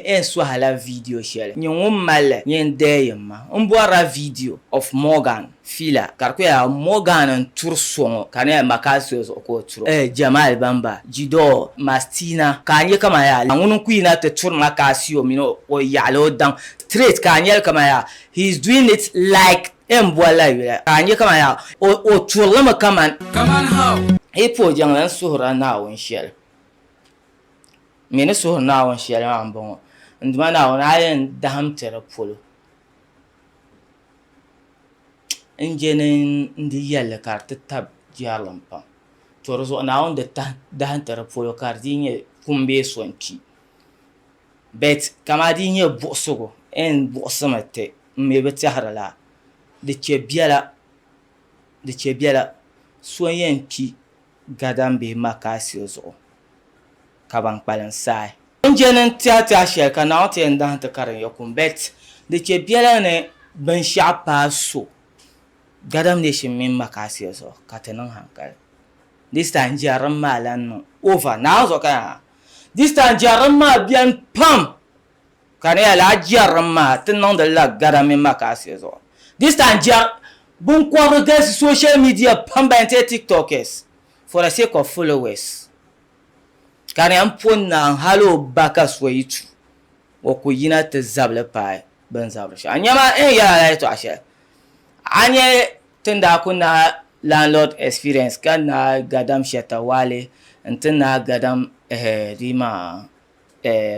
n sɔhila video shɛli nyɛ ŋun mali li nyɛ n deei ma. N bɔrila video of Morgan Fila ka di ku yɛla Morgan n turi so ŋɔ ka di nyɛla Makasio zuɣu ka o turi o. Jamal Bamba, Jidor, Mastina ka a nya kaman yaa ŋuni n-ku yina ti turi Makasio mini o yaɣili o daŋ straight ka a nyali kaman yaa he is doing it like n boli la yuli ka a nya kaman yaa o turi li mi kaman Kaman how? Yi puhi jiŋli n suhirila Naawuni shɛli. M mi ni suhiri Naawuni shɛli maa m-bɔŋɔ, N Duuma Naawuni, a yɛn dahim ti di polo. N je ni n di yɛlli ka di ti tab jɛrilim pam. To di zuɣu Naawuni di dahim ti di polo ka di dii nyɛ kum bee so n-kpi. But kaman di yi nyɛ buɣisigu, n buɣisimi ti, m mi bi tɛhiri lala. Di chɛ biɛla, di chɛ biɛla so n-yɛn kpi gadam bihi Makasio zuɣu ka ban kpalim saai. N je ni n tɛhi tɛhi shɛli ka Naawuni ti yɛn dahim ti ka di nyɛ kum bet di chɛ biɛla ni binshɛɣu paai so gadam nation mini Makasio zuɣu ka ti niŋ hankali. This time jɛrilim maa lan niŋ over Naawuni zuɣu ka yaa this time jɛrilim maa beni pam Ka di nyɛla lala jɛrilim maa ti niŋdi li la gada mini makaasi zuɣu. This time jɛri binkɔbiri galisi social media pam ban ti tiktokers for the sake of followers. Ka di nyɛla m po naa hali o ba ka so yi tu o ku yina ti zabili paai bɛ ni zabiri shɛm. A nya maa n yɛla la yɛtɔɣa shɛli a nya ti ni daa ku naai landlord experience ka naai Gadam Shatta Wale n-ti naai Gadam dii maa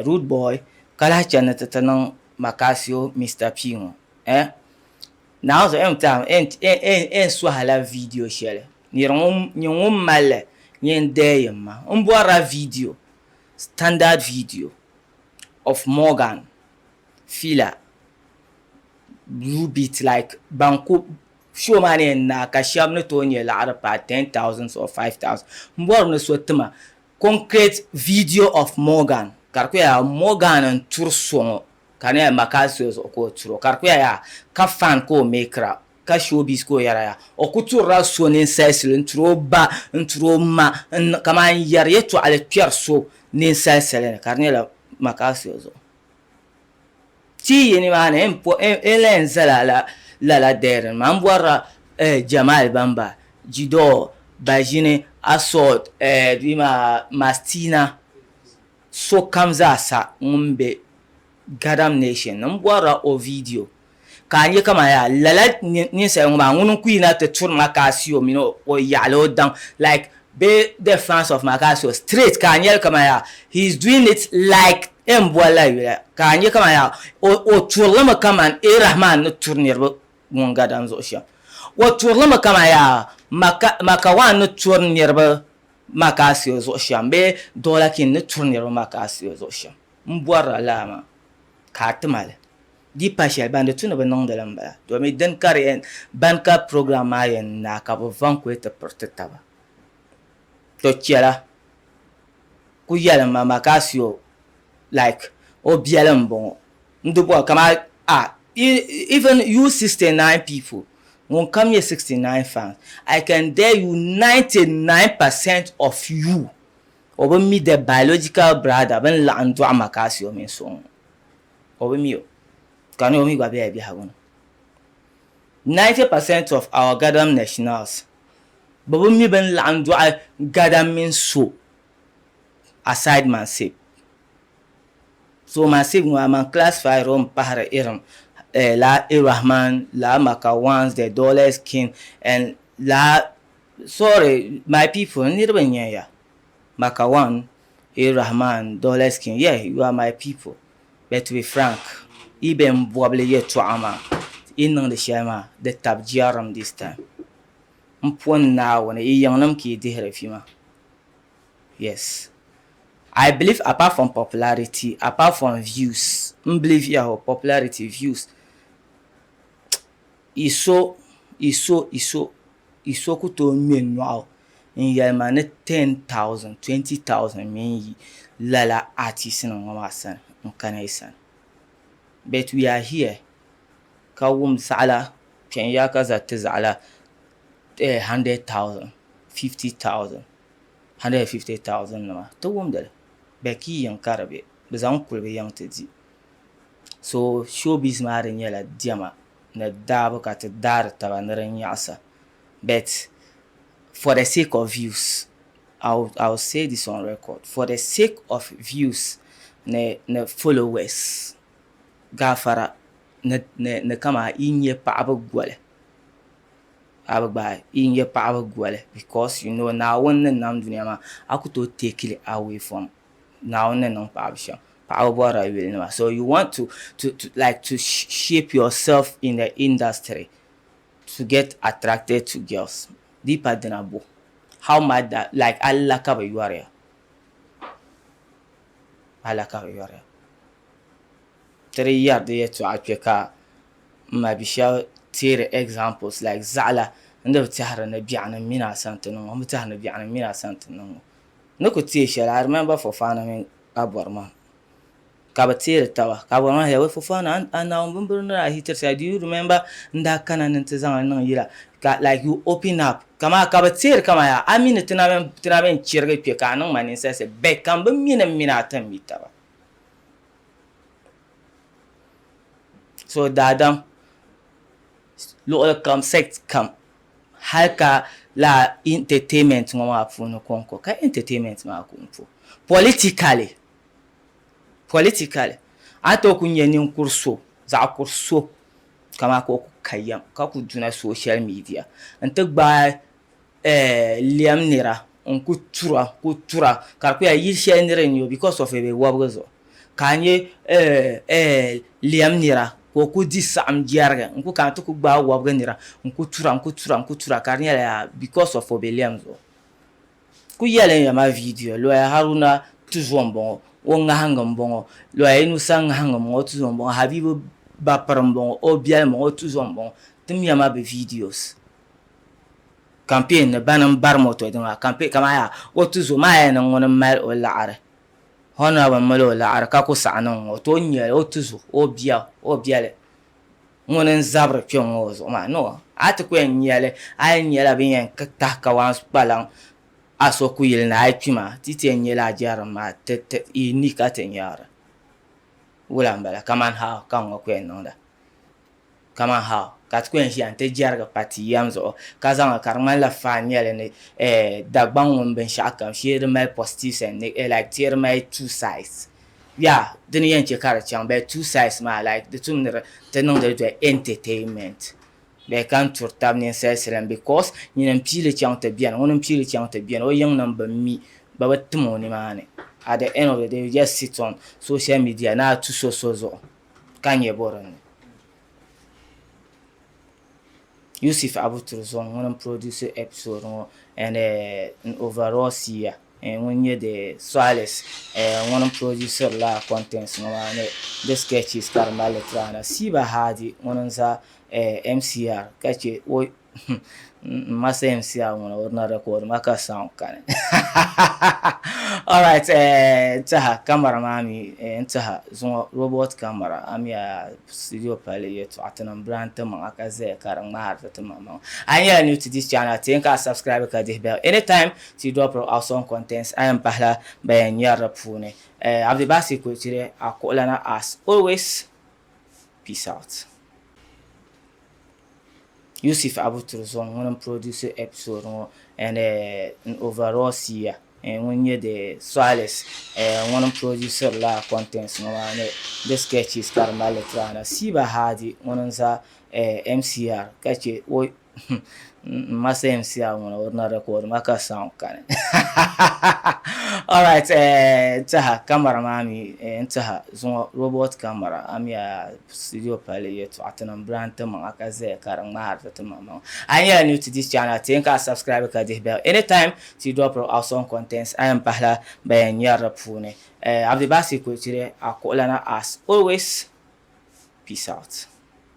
Rude boy ka lahi chani ni ti ti niŋ Makasio Mister P ŋɔ eh Naawuni zuɣu n sɔhila video shɛli nir nyɛ ŋun mali li nyɛ n deei ma n bɔrila video standard video of Morgan Fila Blue Beat like ban ku show maa ni yɛn naai ka shɛba ni tooi nyɛ laɣiri paai 10,000 or 5,000 m bɔri ni so tima Concrete video of Morgan ka di ku yɛla Morgan n turi so ŋɔ ka di nyɛla Makasio zuɣu ka o turi o ka di ku yɛla yaa ka fan ka o mekira ka showbiz ka o yɛra yaa o ku turila so ninsalisili n turi o ba n turi o ma kamani n yɛri yɛltɔɣali kpɛri so ninsalisili ni ka di nyɛla Makasio zuɣu. Ti yi nimaani n lahi zala lala dairy maa n bɔrila Jamal Bamba, Jidor, Bajini, Assault, bɛ maa Mastina sokam zaa sa ŋun be Gadam Nation ni m bɔrila o video ka a nya kaman yaa lala ninsal ŋɔ maa ŋuni n-ku yina ti turi Makasio mini o yaɣili o daŋ like bee the fans of Makasio straight ka a nyali kaman yaa he is doing it like n boli la yuli ka a nya kaman yaa o turilimi kaman A Rahman ni turi niriba ŋun gadam zuɣu shɛm o turilimi kaman yaa Makawan ni turi niriba Makasio zuɣu shɛm bee Dollar King ni turi niriba Makasio zuɣu shɛm m bɔrila lala maa ka a ti ma li. Di pa shɛli ban di tu ni bɛ niŋdi li m-bala domi din ka di yɛn ban ka program maa yɛn naai ka bɛ va n-kuli ti piri ti taba. To chɛla ku yɛlim ma Makasio like o biɛli m-bɔŋɔ n di bɔri kamani a even you 69 people ŋun kam nyɛ 69 fans I can dare you 99% of you o bi mi the biological brother bɛ ni laɣim dɔɣi Makasio mini so ŋɔ. O bi mi o, ka ni o mi gba bela biɛhigu ni. 90% of our Gadam nationals, bɛ bi mi bɛ ni laɣim dɔɣi Gadam mini so aside Mansib. So Mansib ŋɔ aman classify o m-pahiri irin la Irahman, la Makawans, the Dollars King and la sorry my people n niriba n-nyɛ ya Makawan A Rahman, Dollars King, yeah you are my people but to be frank yi bɛn bɔbili yɛltɔɣa maa yi niŋdi shɛli maa di tab jɛrim this time m poni Naawuni yi yiŋnim ka yi dihiri vi maa yes I believe apart from popularity apart from views m believe ya popularity views yi so yi so yi so yi so ku tooi ŋme nyɔɣu n-yɛli ma ni 10,000, 20,000 mini yi lala artist nim ŋɔ maa sani n-kana yi sani. But we are here ka wum zaɣila kpɛn ya ka za ti zaɣila 100,000, 50,000, 150,000 nima ti wumdi li but ka yi yiŋ ka di be, bɛ zaŋ kuli bɛ yiŋ ti di. So showbiz maa di nyɛla diɛma ni daabu ka ti daari taba ni di nyaɣisa but for the sake of views I will, I will say this on record for the sake of views ni, ni followers gaafara ni, ni, ni kama yi nyɛ paɣaba goli a bi gbaai yi nyɛ paɣaba goli because you know Naawuni ni nam dunia maa a ku tooi take it away from Naawuni ni niŋ paɣaba shɛm paɣaba bɔrila yuli nima so you want to, to, to like to shape yourself in the industry to get attracted to girls di pa dina bo how much that like alla ka bi yɔriya alla ka bi yɔriya ti di yɛri di yɛltɔɣa kpɛ ka n ma bi shɛba teeri examples like zaɣila n di bi tɛhiri ni biɛɣuni m mini a sani ti niŋ ŋɔ n bi tɛhiri ni biɛɣuni m mini a sani ti niŋ ŋɔ ni ku teei shɛli I remember Fofana mini Abɔrima ka bɛ teeri taba ka Abɔrima yɛli wai Fofana a Naawuni bimbiri ni daa hitiri shɛli do you remember n daa kana ni n ti zaŋ li niŋ yila ka like you open up kaman ka bɛ teeri kaman yaa a mi ni ti na bɛn chirigi kpe ka a niŋ ma ninsalisi but ka m bi mi ni m mini a ti mi taba. So daadam luɣili kam sect kam hali ka lala entertainment ŋɔ maa puuni kɔŋko ka entertainment maa kɔŋko politically politically a ni tooi kuli nya ninkuri so zaɣ kuri so kaman ka o ku ka yɛm ka ku duna social media n-ti gbaai lɛm nira n ku tura ku tura ka di ku yɛli yili shɛli nira n-nyɛ o because of bɛ wɔbigi zuɣu ka a nya lɛm nira ka o ku di saɣim jɛrigi n ku kana ti ku gbaai wɔbigi nira n ku tura n ku tura n ku tura ka di nyɛla yaa because of o be lɛm zuɣu ku yɛli ya maa viidiyo lɔya Haruna tuzo m-bɔŋɔ o ŋahingi m-bɔŋɔ lɔya Inusa ŋahingi m-bɔŋɔ o tuzo m-bɔŋɔ Habibu Bapiri m-bɔŋɔ o biɛli m-bɔŋɔ o tuzo m-bɔŋɔ timiya ma bɛ videos. Campaign ni bani m-bari moto din maa campaign kamani yaa o tuzo maa yɛn niŋ ŋuni m-mali o laɣiri honorable m-mali o laɣiri ka ku saɣi niŋ ŋɔ to o nyɛla o tuzo o bia o biɛli ŋuni n-zabiri kpe ŋɔ o zuɣu maa no a ti ku yɛn nyɛli a yɛn nyɛla bɛ ni yɛn tahi kawaansi kpalaŋ a so kuyili ni a yi kpi maa ti ti yɛn nyɛla a jɛrilim maa ti ti yi ni ka ti nyari wula m-bala kamani how ka ŋɔ ku yɛn niŋda. Kaman how ka ti ku yɛn ʒiya nti jɛrigi pa ti yɛm zuɣu ka zaŋ li ka di ŋmanila faan nyɛli ni Dagbaŋ ŋun binshɛɣu kam shee di mali positives and like shee di mali two sides yeah dini yɛn che ka di chaŋ but two sides maa like di tum ni ti niŋdi li doli entertainment bee ka n turi tab ninsalisili because nyini m piili chaŋ ti beni ŋuni m piili chaŋ ti beni o yiŋnim bi mi bɛ bi tim o nimaani at the end of the day you just sit on social media ni a tu so so zuɣu. ka nyɛ bo dinni. Yusuf Abu Turzong ŋuni n produce episode ŋɔ and n overall seer ŋun nyɛ the Soalis ŋuni n produceri lala contents ŋɔ maa ni di sketches ka di mali li tiri a na. Siba Hadi ŋuni n za MCR ka che o M ma CMCR ŋuna o na record ma ka sound kani. Alright n tiɛha camera maa mi n tiɛha zuŋɔ robot camera a mi a studio palli yɛltɔɣa ti niŋ brand ti maŋa ka zaya ka di ŋmahiri ti ti maŋ maŋa. A yi nyɛla new to this channel ti yɛn ka a subscribe ka dihi bell anytime ti dropiri awesome contents a yɛn pahila ban yɛn nyari di puuni. Abdibasi Kulichire a kuɣulana as always peace out. Yusuf Abu Turzong ŋuni n produce episode ŋɔ and n overall seer ŋun nyɛ the Soalis ŋuni n produceri lala contents ŋɔ maa ni di sketches ka di mali li tiri a na. Siba Hadi ŋuni n za MCR ka che o M ma CMCR ŋuna o na record ma ka sound kani. Alright n tiɛha camera maa mi n tiɛha zuŋɔ robot camera a mi a studio palli yɛltɔɣa ti niŋ brand ti maŋa ka zaya ka di ŋmahiri ti ti maŋ maŋa. A yi nyɛla new to this channel ti yɛn ka a subscribe ka dihi bell anytime ti dropiri awesome contents a yɛn pahila ban yɛn nyari di puuni. Abdibasi Kulichire a kuɣulana as always peace out.